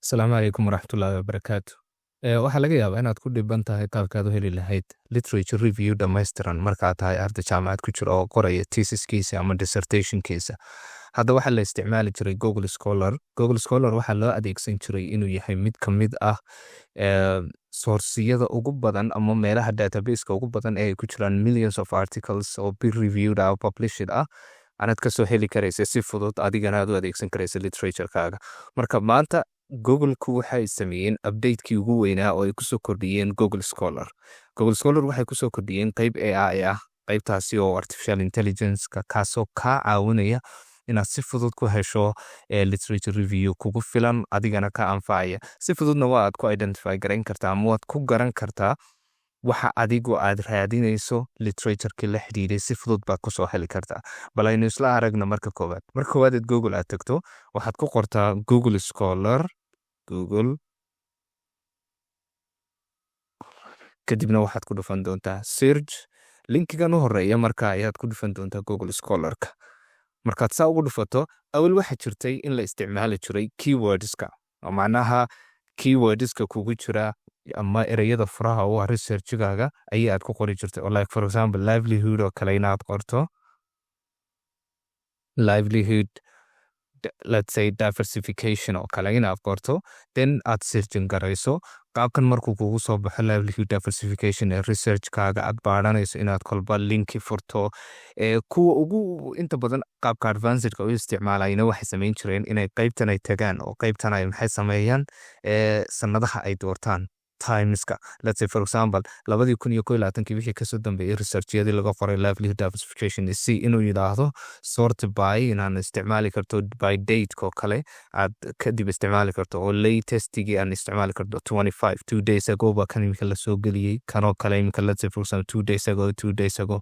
Asalaamu calaykum waraxmatullaahi wabarakaatu. Waxaa laga yaabaa inaad ku dhiban tahay qaabkaad u heli lahayd literature review dhammaystiran markaad tahay arday jaamacad ku jira oo qoraya thesiskiisa ama dissertationkiisa. Hadda waxaa la isticmaali jiray Google Scholar. Google Scholar waxaa loo adeegsan jiray inuu yahay mid ka mid ah sourceyada ugu badan ama meelaha database-ka ugu badan ee ay ku jiraan millions of articles oo peer reviewed ah oo published ah, anaad kasoo heli karaysa si fudud, adigana aad u adeegsan karaysa literature-kaaga. Marka maanta Google-ku waxay sameeyeen update-kii ugu weynaa oo ay kusoo kordhiyeen Google Scholar. Google Scholar waxay kusoo kordhiyeen qeyb AI ah, qeybtaasi oo artificial intelligence-ka, kaasoo kaa caawinaya inaad si fudud ku hesho literature review kugu filan, adigana ka anfacaya. Si fududna waa aad ku identify garayn kartaa ama waad ku garan kartaa waxa adigu aad raadinayso. Literatureki la xidhiidhay si fudud baad kusoo heli kartaa. Bal aynu isla aragno. Marka koowaad aad Google aad tagto, waxaad ku qortaa Google Scholar, Google, kadibna waxaad ku dhufan doontaa search. Linkigan u horeeya marka ayaad ku dhufan doontaa, Google Scholarka. Markaad saa ugu dhufato, awal waxaa jirtay in la isticmaali jiray keywordska, oo macnaha keywordska kugu jira ama ereyada furaha u ah researchgaaga ayaa aad ku qori jirtay, oo like for example livelihood oo kale inaad qorto, livelihood, let's say diversification oo kale inaad qorto, then aad searching garayso. Qaabkan markuu kugu soo baxo, livelihood diversification ee researchkaaga aad baadhanayso, inaad kolba linki furto. Kuwa ugu inta badan qaabka advancedka u isticmaalayna waxay samayn jireen inay qaybtan ay tagaan oo qaybtan ay maxay sameeyaan, sanadaha ay doortaan, timeska. Let's say for example 2021-kii wixii kasoo dambeeyey researchyadii laga qoray livelihood diversification, si inuu yidhaahdo sort by, inaan isticmaali karto by date oo kale, aad kadib isticmaali karto oo latestigii aan isticmaali karto 25, 2 days ago ba kan imika lasoo geliyey, kanoo kale imika, let's say for example 2 days ago, 2 days ago.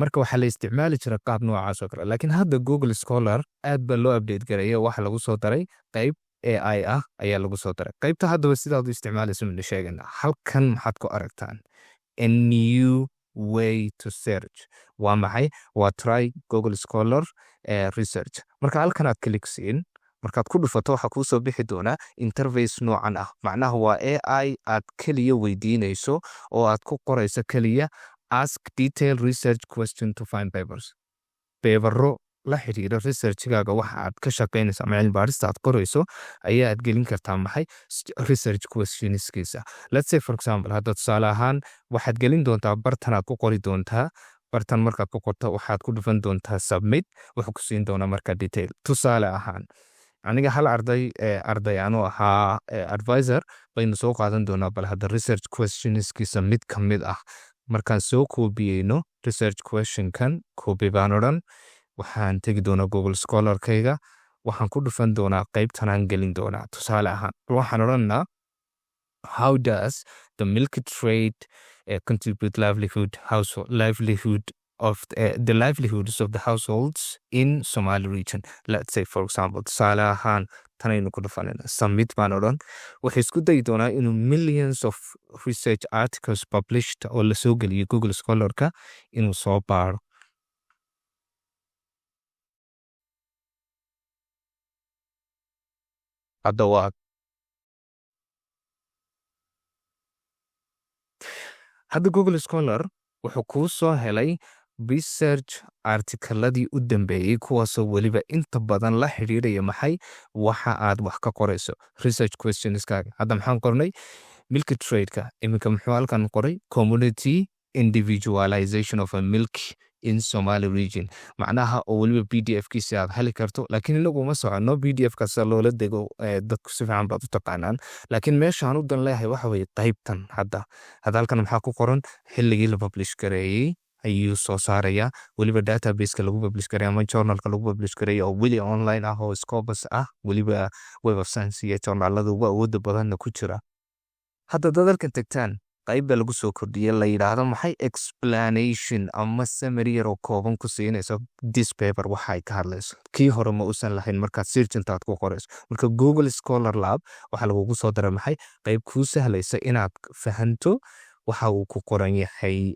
Marka waxaa la isticmaali jira qaab noocaas oo kale, laakiin hadda Google Scholar aad baa loo update gareeya. Waxa lagu soo daray qayb AI ah ayaa lagu soo daray qaybta. Haddaba sidaad u isticmaalayso mina sheegana. Halkan maxaad ku aragtaan? A new way to search. Waa maxay? Waa try Google Scholar research. Marka halkan aad click siin, markaad ku dhufato, waxaa kuu soo bixi doonaa interface noocan ah. Macnaha waa AI aad keliya weydiinayso oo aad ku qorayso keliya "Ask detailed research question to find papers". Papero la xiriira researchgaaga, waxa aad ka shaqaynayso ama cilmi baarista aad qorayso, ayaa aad gelin kartaa maxay, research questionskiisa. Let's say for example, hadda tusaale ahaan waxaad gelin doontaa bartan, aad ku qori doontaa bartan. Markaad ku qorto, waxaad ku dhufan doontaa submit. Wuxuu ku siin doonaa marka detail. Tusaale ahaan aniga hal arday anuu ahaa advisor baynu soo qaadan doonaa. Bal hadda research questionskiisa mid ka mid ah markaan soo koobiyeyno, research questionkan copy baan odhan. Waxaan tegi doonaa Google Scholarkayga, waxaan ku dhufan doonaa qaybtanaan gelin doonaa. Tusaale ahaan waxaan odhanaa "How does the milk trade contribute livelihood household livelihood of the livelihoods of the households in Somali region?" Let's say for example, tusaale ahaan tanaynu ku dhufanayna, submit baan odhan. Wuxuu isku dayi doonaa inuu millions of research articles published oo lasoo geliyo Google Scholarka inuu soo baaro. Hadda Google Scholar wuxuu kuu soo helay research articleladii u dambeeyey, kuwaasoo weliba inta badan la xidhiidhaya maxay, waxa aad wax ka qorayso, research questionskaaga. Hadda maxaan qornay? Milk trade-ka. Iminka muxuu halkan qoray? Community individualization of a milk in Somali region. Macnaha oo weliba PDF kiisa aad heli karto, laakiin inagu uma soconno PDF kaasa loola dego, dadku si fiican baad u taqaanaan. Laakiin meeshaan u dan leeyahay waxa weeye qaybtan. Hadda halkan maxaa ku qoran? Xilligii la publish gareeyey ayuu soo saarayaa, weliba databaseka lagu publish gareey ama journalka lagu publish gareeyay oo weli online ah oo Scopus ah, weliba Web of Science iyo journalada ugu awooda badanna ku jira. Hadda dad halkan tagtaan, qayb baa lagu soo kordhiyey la yidhaahdo maxay, explanation ama summary yar oo kooban ku siinayso this paper waxa ay ka hadlayso. Kii hore ma uusan lahayn markaad search intaad ku qorayso. Marka Google Scholar Lab waxaa lagugu soo daray maxay, qayb kuu sahlaysa inaad fahanto waxa uu ku qoran yahay.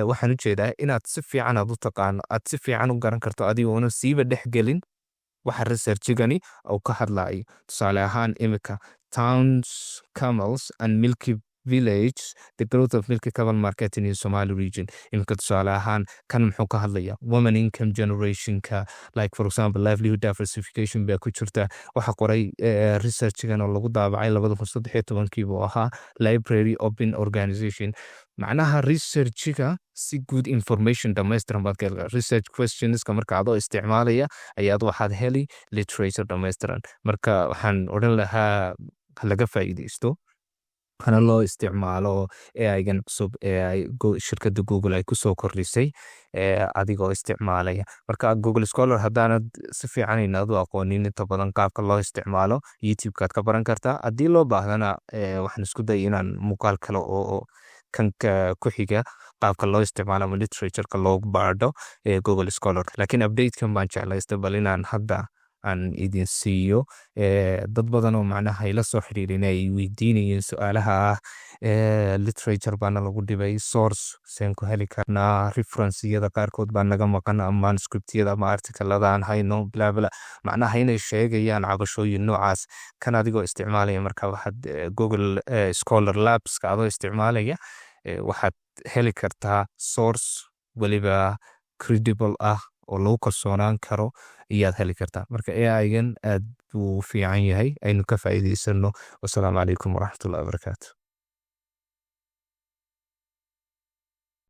Waxaan ujeedaa inaad si fiican aad u taqaano, aad si fiican u garan karto adigoona siiba dhex gelin. Waxa researchigani uu ka hadlayo, tusaale ahaan imika, "Towns, Camels and Milky Village: The Growth of Milky Camel Marketing in Somali Region." Imika tusaale ahaan kan muxuu ka hadlaya? Woman income generationka, like for example livelihood diversification baa ku jirta. Waxa qoray researchgan oo lagu daabacay 2013-kii buu ahaa, Library Open Organization. Macnaha researchiga si good information dhammaystiran baad ka heli. Research questionska marka adoo isticmaalaya ayaad waxaad heli literature dhammaystiran. Marka waxaan odhan lahaa ha laga faa'iidaysto, hana loo isticmaalo AI-gan cusub ee ay shirkadda Google ay kusoo kordhisay adigoo isticmaalaya. Marka Google Scholar haddaanad si fiican inaad u aqoonin inta badan qaabka loo isticmaalo, YouTube-kaad ka baran kartaa. Haddii loo baahdana, waxaan isku dayay inaan muuqaal kale oo kan ku xiga qaabka loo isticmaalo ama literatureka loogu baadho ee Google Scholar, laakiin updatekan baan jeclaystay bal inaan hadda aan idin siiyo. Dad badan oo macnaha ila soo xiriirin ay weydiinayeen su-aalaha ah literature baana lagu dhibay, source seen ku heli karnaa, referenceyada qaarkood baa naga maqan ama manuscriptyada ama articlada aan hayno, bla bla, macnaha inay sheegayaan cabashooyin noocaas. Kan adigoo isticmaalaya marka waxaad Google Scholar Labska adoo isticmaalaya waxaad heli kartaa source weliba credible ah oo lagu kalsoonaan karo iyaad heli kartaa. Marka AI-gan aad buu u fiican yahay, aynu ka faa'iidaysano. Wasalaamu calaykum waraxmatullahi wabarakaatu.